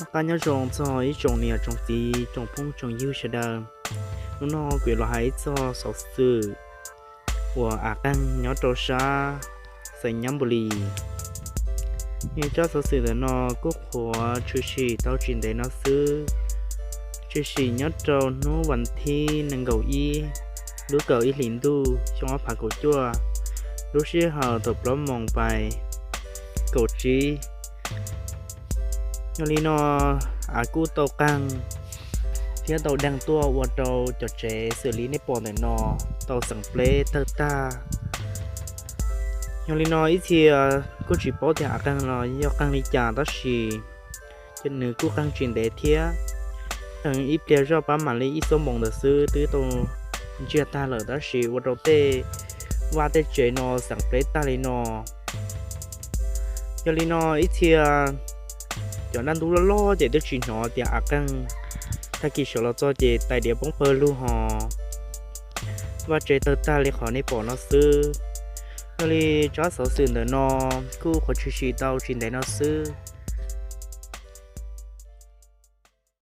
Noj qab nyob zoo txog ib tsoom niam tsoom txiv tsoom phooj tsoom ywg sawv daws. Hnub no kuv los hais ib txog xov xwm uas av qeeg nyob rau sab xeev Nyab Npu Lis. Yog tsab xov xwm ntawm no kuj qhuav tshwm sim tau tsis ntev no xwb, tshwm sim nyob rau hnub vas thib nees nkaum ib lub kaum ib hlis ntuj xyoo ob phav kaum cuaj, lub sij hawm thaum plaub moos pais kaum tsib. Yog li no, av kuj tau qeeg thiab tau deeg tuaj ua rau cov tsev xws li nej pom ntawm no tau xeem pleb tawg tag. Yog li no ib txhia kuj tsis paub tias av qeeg los yog qeeg li cas tab sis nws kuj qeeg tsis ntev thiab, qeeg ib pliag zoj pab mam li ib xuab moos ntawd xwb twb tau ntsiag tag lawm tab sis ua rau tej vaj tej tsev no xeem pleb tag li no. Yog li no ib txhia cov dab ntub loj loj ces twb tsis hnov tias av qeeg, tag kis sawv los txog ces tais diav poob pawg lug hos vaj tsev tawg tag li qhov nej pom no xwb. Yog li tsab xov xwm ntawm no kuj qhuav tshwm sim tau tsis ntev no xwb,